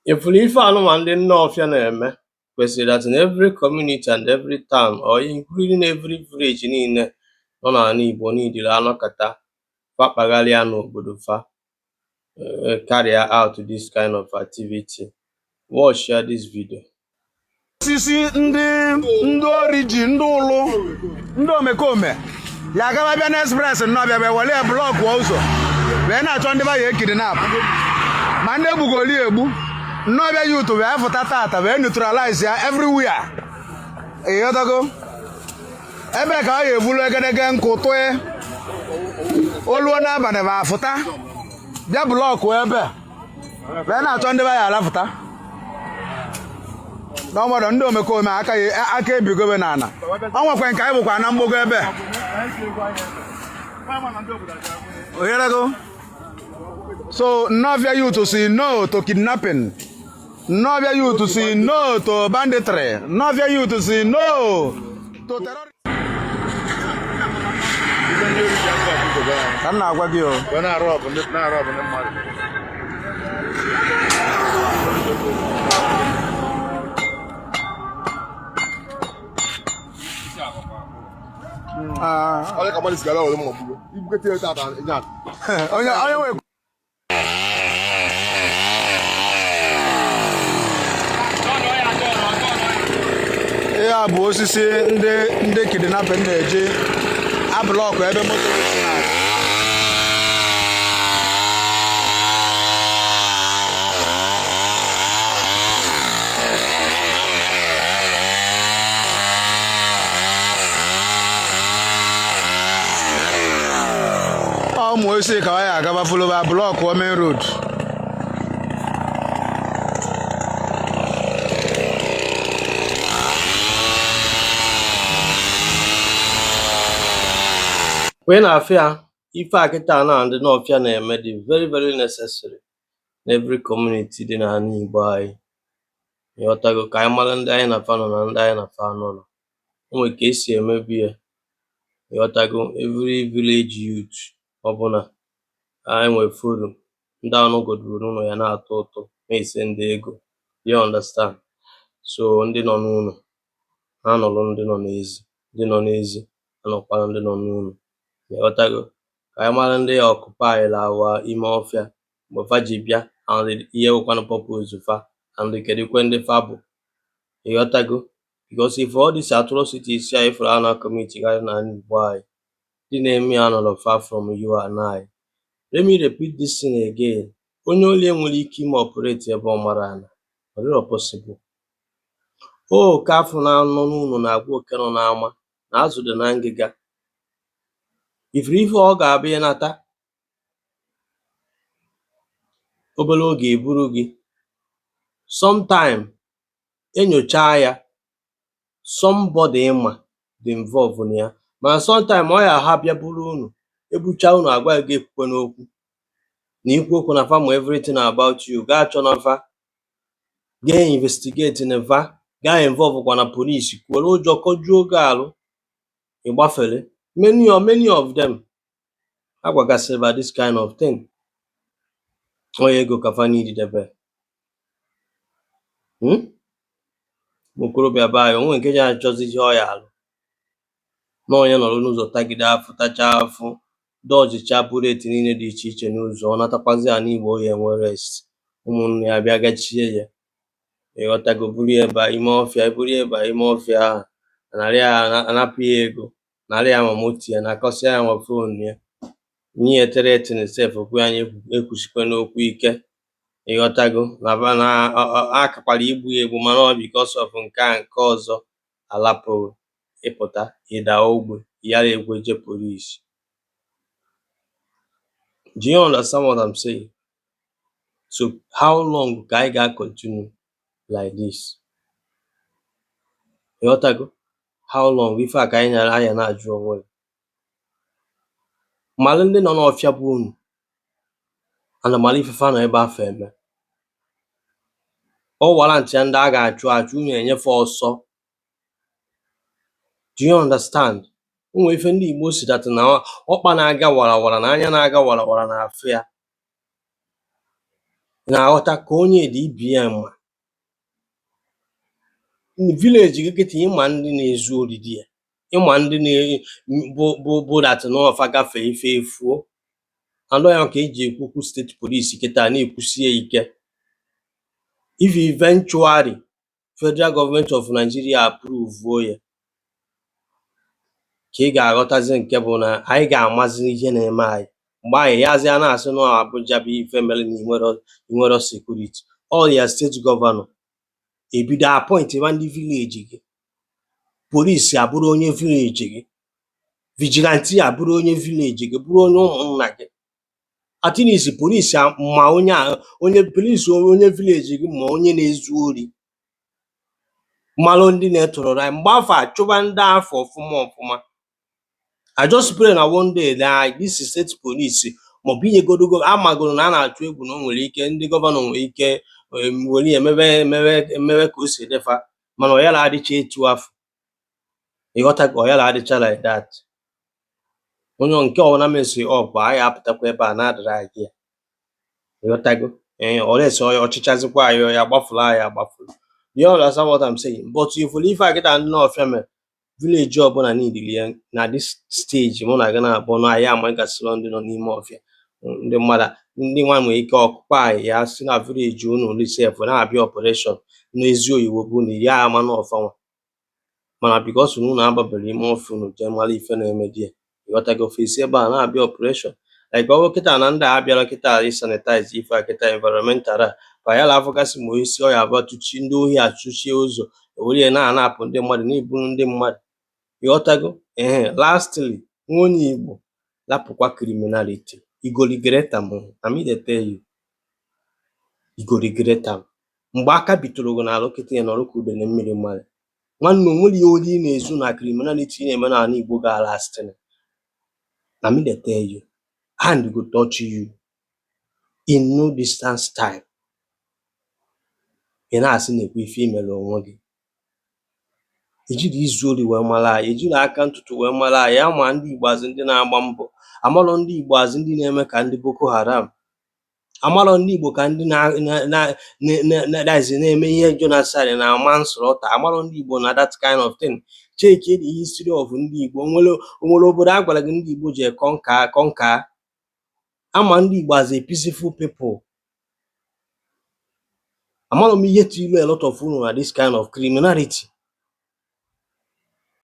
Ị fụrụ ife anụnwa ndị Nnọọfịa na-eme kwesịrị that in every community and every town or including every village niile nọ n'ala Igbo niile anọkọta fa kpagharịa n'obodo fa carry out this kind of activity. Watch ya this video. Osisi ndị ori ji, ndị ụlụ, ndị omekome ya agaba bịa na express Nnọọfịa, bịa were ya blọkụọ ụzọ, wee na-achọ ndị ba ya ekidnap ma ndị egbugoli egbu. Nnọọfịa youth wee fụta tata wee neutralize ya everywhere. Ịghọtago ebe ka ọ ya ebulu egedege nkụ tụe oluo n'abalị ma afụta bịa blọkụ ebe wee na-achọ ndị ba ya alafụta n'ọgbọdọ ndị omekome aka aka ebigobe n'ala. Ọ nwekwa nke anyị bụkwa na mgbogo ebe oyerego. So Nnọọfịa youth si no to kidnapping, Nnọọfịa youth si no to banditry, Nnọọfịa youth si no to terrorism. Ka m na-agwa gị o. Na-arụ ọbụ ndị mmadụ. Ah. Ọ dị ka mmadụ sigara were mma gbugo. Ibukete ya tata nya. Onye nwe ihe a bụ osisi ndị kidnapping na-eji ablọkụ ebe moto si na ụmụ osisi ka ọ ya agaba fụlụba blọkụ main road. Wee na-afụ ya ife a kịta na ndị Nọọfịa na-eme dị very very necessary na every community dị n'ala Igbo anyị. Ịghọtago? Ka anyị mara ndị anyị na fa nọ na ndị anyị na fa anọrọ. O nwere ka esi emebi ya. Ịghọtago? Every village youth ọbụla anyị nwere forum ndị anọgoduru n'ụlọ ya na-atụ ụtụ na-ese ndị ego. You understand? So ndị nọ n'ụlọ ha nọrọ, ndị nọ n'ezi, ndị nọ n'ezi anọkwara ndị nọ n'ụlọ. Ịghọtago? Ka anyị mara ndị occupy our ime ọfịa, mgbe fa ji bịa and ihe wụkwanụ purpose fa and kedụkwe ndị fa bụ. Ịghọtago? Because if all these atrocities anyị fụrụ a na-commit garị n'ala Igbo anyị, ndị na-eme ya nọrọ far from you and I. Let me repeat this thing again. Onye ori enwere ike ime operate ebe ọ mara ala, ọ dịrọ possible. Oke afọ na-anọ n'ụlọ na-agwa oke nọ n'ama na azụ dị na ngịga. Ifuru ife ọ ga-abụ ịnata obere oge eburu gị. Sometime enyochaa ya, somebody ịma dị involve na ya, mana sometime ọ ya ha bịa buru unu, ebucha unu, agwa gị ekwukwe n'okwu na ikwu okwu na fa ma everything about you. Gaa chọ na fa, gaa investigate na fa, gaa involve kwa na police, were ụjọ kọjuo gị alụ ịgbafere. Many of them agwagasịrị ba this kind of thing. Onye ego ka fa need debe. Ụmụ okorobịa be anyị onwe nke ji achọzi ihe ọ ya alụ na onye nọrọ n'ụzọ tagide afụ, tachaa afụ, dọjicha bullet niile dị iche iche n'ụzọ, ọ natakwazi ala Igbo ya enwe rest, ụmụnne ya bịa gachie ya. Ịghọtago? Buru ya baa ime ọfịa, buru ya baa ime ọfịa ahụ, anarị ya, anapụ ya ego, narị ya ma moto ya, nakọsịa ya ma phone ya, nye ya threatening sef, okwu anya ekwusikwa n'okwu ike. Ịghọtago? Na ba na akakwara igbu ya egbu, mana ọ because of nke a nke ọzọ alapụghị ịpụta ịda ogbe yara ekwe je police. Do you understand what I'm saying? So how long ka anyị ga-continue like this? Ịghọtago? How long? Ife a ka anyị nyara anya na-ajụ onwe gị. Malụ ndị nọ n'ọfịa bụ unu and mara ife fa nọ ebe afọ eme. Ọ warrant ya ndị a ga-achụ achụ unu enyefe ọsọ. Do you understand? O nwere ife ndị Igbo si that na ọkpa na-aga warawara na anya na-aga warawara na afụ ya. Na-aghọta ka onye dị ibi ya mma village gị kịta, ịma ndị na-ezu ori dị ya, ịma ndị na bụ that n'ọfa gafee ife efuo. And ọ ya ka eji ekwu okwu state police kịta na-ekwusie ike. If eventually federal government of Nigeria approve ya, ka ị ga-aghọtazi nke bụ na anyị ga-amazi ihe na-eme anyị mgbe anyị yazi a na-asị na Abuja bụ ife mere na inwero security. All ya state governor ebido appoint ma ndị village gị, polisi abụrụ onye village gị, vigilante abụrụ onye village gị, bụrụ onye ụmụnna gị. At least polisi ma onye a, onye polisi, onye village gị, ma onye na-ezu ori, malụ ndị na-etọrọ anyị mgbe afọ achụba ndị afọ ọfụma ọfụma. I just pray na one day na this state police maọbụ inyegodogo amagoro na a na-atụ egwu na o nwere ike ndị governor nwere ike were ya emebe emewe emewe ka o si dịfa, mana ọ yara adịcha etu afọ. Ịghọta ka ọ yara adịcha like that. Onye nke ọbụla mesi up, anyị apụtakwa ebe a na-adịrị anyị ya. Ịghọtago? Ee, olesi ọchịchazikwa anyị ya agbafuru anyị agbafuru. You understand what I'm saying? But if ife a kịta ndị Nawfịa mere, village ọbụla niile ya na this stage mụ na gị na-abụ na anyị amagasịrị ndị nọ n'ime ọfịa, ndị mmadụ, ndị nwa nwere ike ọkụkọ anyị ya si na village unu sef na-abịa operation n'ezi oyibo bụ na ya ama n'ọfanwa, mana because na unu ababere ime ọfịa, unu jee mara ife na-eme di ya. Ịghọtago? Fesi ebe a na-abịa operation like ọ bụrụ kịta na ndị a abịara kịta sanitize ife a kịta, environmental a ka ya na-afụgasị ma osisi ọ ya abụọ tụchi ndị ohi achụchie ụzọ, ewere ya na-anapụ ndị mmadụ, na-eburu ndị mmadụ. Ịghọtago? Ehe. Lastly, nwa onye Igbo lapụkwa criminality, you go regret am o. Na me dey tell you, you go regret am. Mgbe aka bitụrụ gị n'alụ kịta, ị nọrọ ka udene mmiri mmadụ. Nwanne, o nwere ihe ori ị na-ezu na criminality ị na-eme n'ala Igbo ga-lasting. Na me dey tell you, hand go touch you in no distance time. Ị na-asị na-ekwu ife i mere onwe gị. Ejiri izu ori wee mara anyị, ejiri aka ntụtụ wee mara anyị. Ama ndị Igbo azụ ndị na-agba mbọ, amarọ ndị Igbo azụ ndị na-eme ka ndị Boko Haram, amarọ ndị Igbo ka ndị na that is na-eme ihe genocide na manslaughter, amarọ ndị Igbo na that kind of thing. Check the history of ndị Igbo. Onwere obodo a gwara gị ndị Igbo ji conquer conquer? Ama ndị Igbo as a peaceful people. Amarọ m ihe tiri a lot of unu na this kind of criminality.